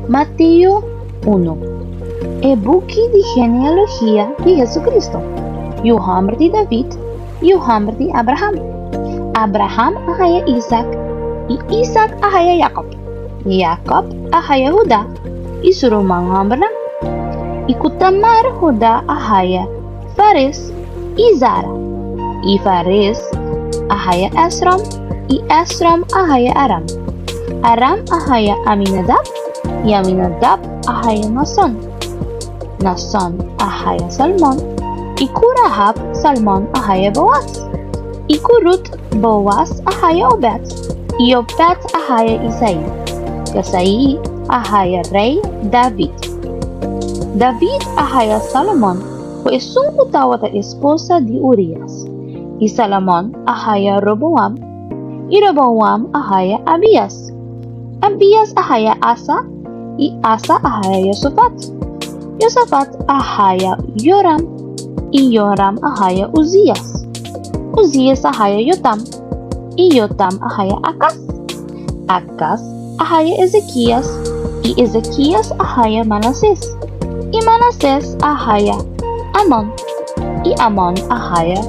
Mateo 1. E buki di genealogia di Jesucristo, yu hòmber di David, yu hòmber di Abraham. Abraham a haya Isaac, i Isaac a haya Jacob. Jacob a haya Huda i su ruman hòmbernan. I ku Tamar Huda a haya Fares i Zara. I Fares a haya Esrom, i Esrom a haya Aram. Aram a haya Aminadab, i Aminadab a haya Nason. Nason a haya Salmon, i ku Rahab Salmon a haya Boaz. I ku Rut Boaz a haya Obed, i Obed a haya Isaí. Isaí a haya rei David. David a haya Salomon ku esun ku tabata esposa di Urias. I Salomon a haya Roboam, i Roboam a haya Abias. Abias a haya Asa, i Asa a haya Josafat. Josafat a haya Joram, i Joram a haya Uzias. Uzias a haya Jotam, i Jotam a haya Akas. Akas a haya Ezekias, i Ezekias a haya Manases. I Manases a haya Amon, i Amon a haya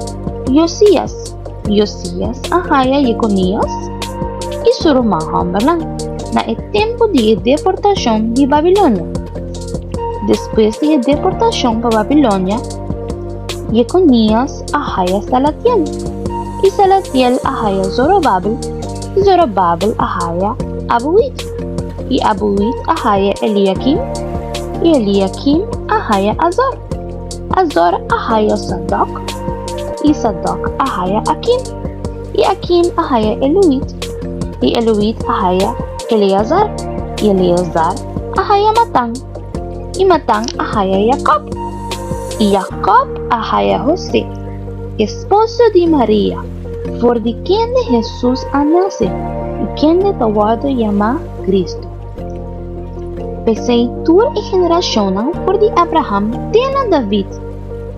Josias. Josias a haya Jekonias i su ruman hòmbernan na e tempu di e deportashon di Babilonia. Despues di e deportashon pa Babilonia, Jekonias a haya Salatiel, i Salatiel a haya Zorobabel, i Zorobabel a haya Abuid, i Abuid a haya Eliakim, i Eliakim a haya Azor. Azor a haya Sadok, i Sadok a haya Akim, i Akim a haya Eluid, i Eluid a haya Eleazar, i Eleazar a haya Matan, i Matan a haya Jacob, i Jacob a haya José, esposo di Maria, for di kende Hesus a nase, i kende ta wòrdu yamá Cristo. P'esei tur e generashonnan for di Abraham te na David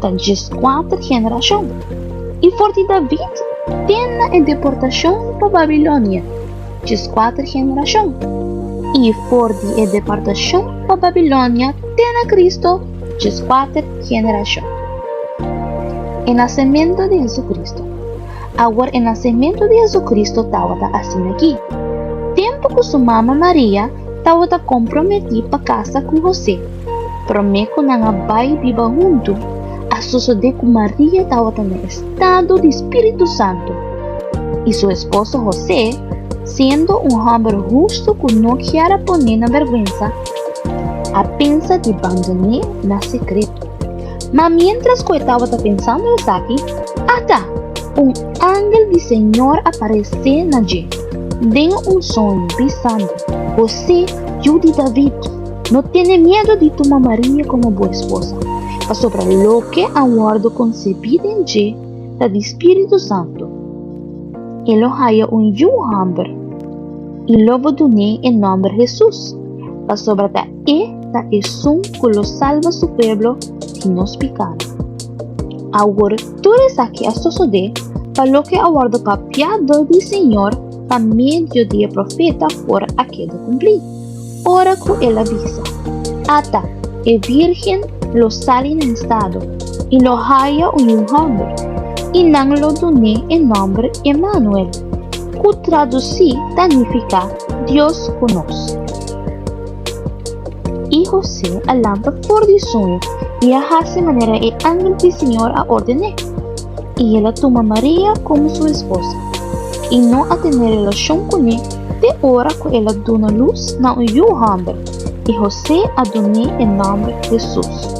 ta dieskuater generashon, i for di David te na e deportashon pa Babilonia, dieskuater generashon, i for di e deportashon pa Babilonia te na Cristo, dieskuater generashon. E nasementu di Jesucristo. Awor e nasementu di Jesucristo tabata asin'akí, Tempu ku su mama Maria tabata komprometí pa kasa ku Hosé, promé ku nan a bai biba huntu, a sosodé ku Maria tabata na estado di spiritu santu. I su esposo Hosé, siendo un hòmber hustu ku no kier a pon'é na bèrgwensa, a pensa di bandon'é na sekreto. Ma miéntras ku e tabata pensando esaki, ata! Un angel di Señor a paresé na dje den un soño, bisando, José, yu di David, no tene miedu di tuma Maria komo bo esposa, pasobra loke a wòrdu konsebí den dje ta di Spiritu Santu. E lo haya un yu hòmber, i lo bo dun'é e nòmber Hesus, pasobra ta e ta esun ku lo salba su pueblo di nos pikánan. Awor tur esaki a sosodé pa loke a wòrdu papiá dor di Señor pa medio di e profeta por a keda kumplí, ora ku el a bisa, Ata, e vírgen lo sali na estado i lo haya un yu hòmber, i nan lo dun'é e nòmber Emanuel, ku tradusí ta nifiká Dios ku nos. I José a lanta for di suño i a hasi manera e angel di Señor a orden'é, i el a tuma Maria komo su esposa, i no a tene relashon kuné te ora ku el a duna lus na un yu hòmber, i José a dun'é e nòmber Hesus.